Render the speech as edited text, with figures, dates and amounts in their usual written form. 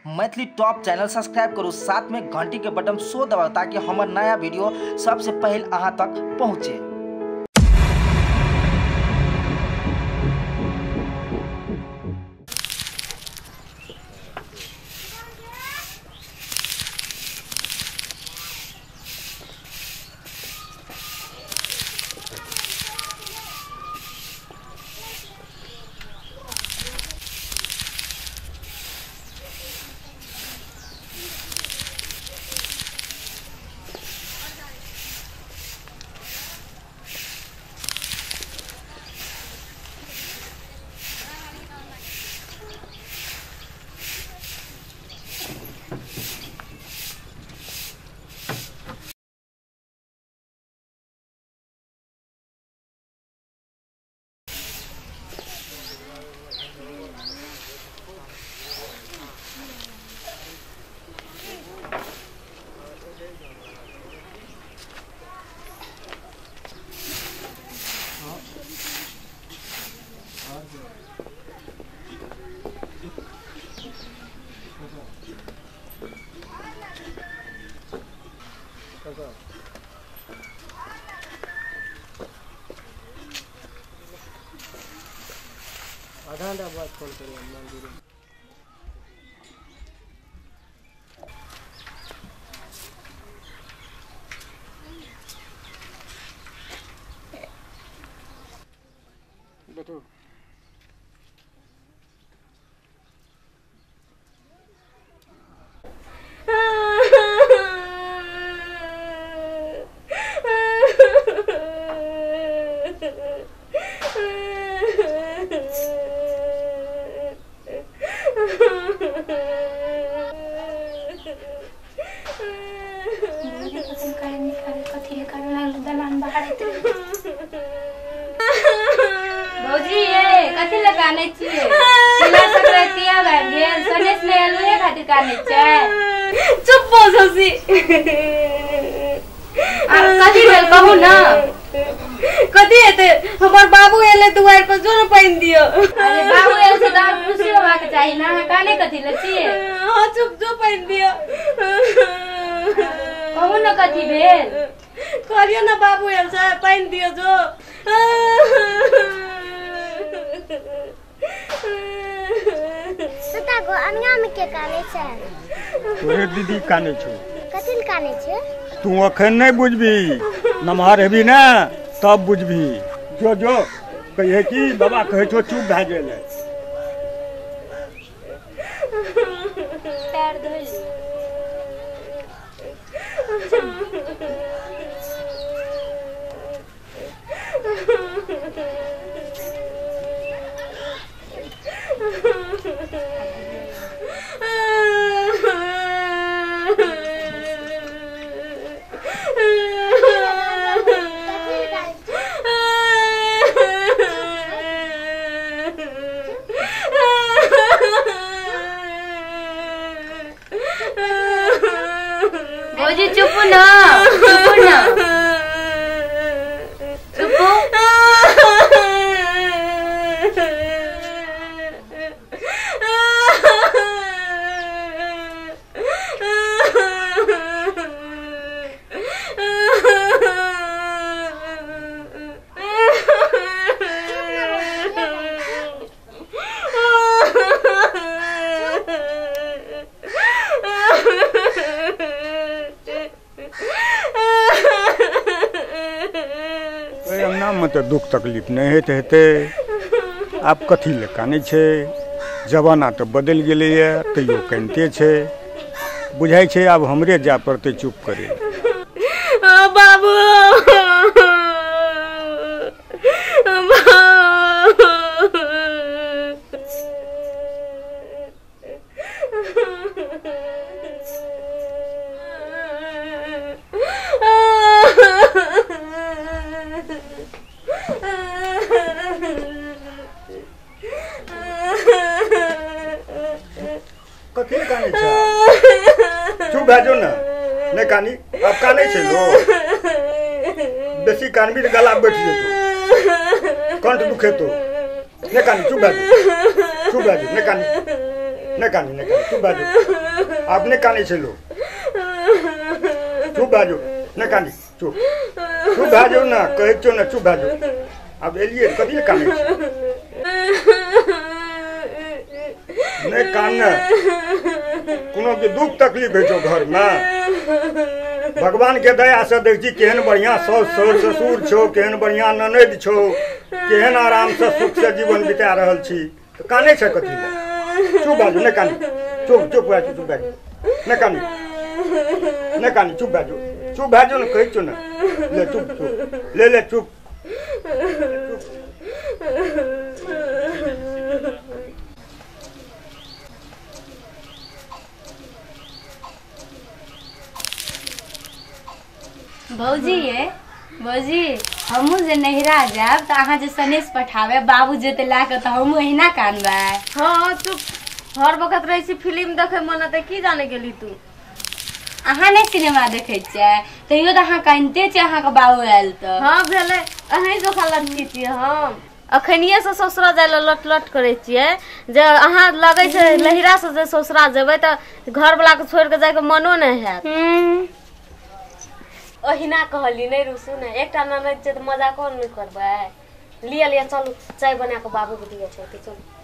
Maithili top channel subscribe करू, साथ में घंटी के बटन सो दबाउ ताकि हमर नया वीडियो सबसे पहले अहाँ तक पहुँचे। आधा घंटा बाद फोन करिए मंदिर। बैठो। भौजी ये कथी लए कानै छियै? तिला संक्रांति आबि गेल, सनेस नहि एलहुँ खातिर कानै छै? चुप भऽ शशि। कथी भेल कहू न? कथी हेतै, हमर बाबू एलै दुआरि पर, जो ने पानि दियौ। अरे बाबू एल छै तऽ खुशी होबाक चाही ने, अहाँ कानै कथी लए छियै? हँ चुप, जो पानि दियौ। कहू न कथी भेल? कहलियौ ने बाबू एल छै, पानि दियौ जो। सीता गो अंगना में के कानै छै? तोरे दीदी कानै छौ। कथी लए कानै छै? तू अखन नहीं बुझबी, नमहर हेबी ने तब बुझबी। जो जो कहिए कि बाबा कहै छौ चुप भए गेलै। पैर धोइ लिअ। भौजी चुप न, चुप न, चुप। अंगनामे तऽ दुख तकलीफ नहि होइत हेतै, आब कथी लए कानै छै? जमाना तऽ बदलि गेलैए, तैयो कानिते छै। बुझाइ छै आब हमरे जाय पड़तै चुप करै। बाबू कथी कानै छै? चुप भए जो ने, नहि कानी। आब कानै छै लोग, बेसी कानबी तऽ गला बैठ जेतौ, कंठ दुखेतौ। नहि कानी, चुप भए जो, चुप भए जो, नहि कानी। नहि कानी नहि कानी, चुप भए जो, आब नहि कानै छै लोक, चुप भए जो, नहि कानी, चुप चुप भए जो ने, कहै छियौ ने, चुप भए जो। आब एलियै कथी लए कानै छै? नहि कान ने, कोनो के दुख तकलीफ होइ छौ घरमे? भगवान के दया से देख छी केहन बढ़िया साउस ससुर छौ, केहन बढ़िया ननैद छौ, केहन आराम से सुख से जीवन बिता रहल छी, तऽ कानै छै कथी लए? चुप भए जो, नहि कानी, चुप चुप भए जो, चुप भए जो, नहि कानी नहि कानी, चुप भए जो, चुप भए जो ने, कहै छियौ ने, ले चुप चुप, ले ले चुप। भौजी ये भौजी, हमहूँ जे नैहरा जायब तऽ अहाँ जे सनेस पठाबे बाबू जेते लए कऽ, तऽ हमहूँ एहिना कानबै। हाँ चुप, हर वक्त रहै छी फिल्म देखे मन, तऽ की जाने गेली तू? अहाँ नहि सिनेमा देखै छियै तैयो तऽ अहाँ कानिते छियै अहाँके बाबू आयल तऽ। हाँ भेलै, अहीं जोखा लड़की छियै हम, अखनिये से ससुरा जाय लए लट लट करै छियै, जे अहाँ लगै छै लहिरा से जे ससुरा जेबै तऽ घरवला के छोड़ि कऽ जायके मनो नहि हैत। ओहिना कहली नहि रुसू ने, एकटा ननद छै तऽ मजाको नहि करबै। लिअ लिअ चलू, चाय बना कऽ बाबूके दिअ छै, चलू।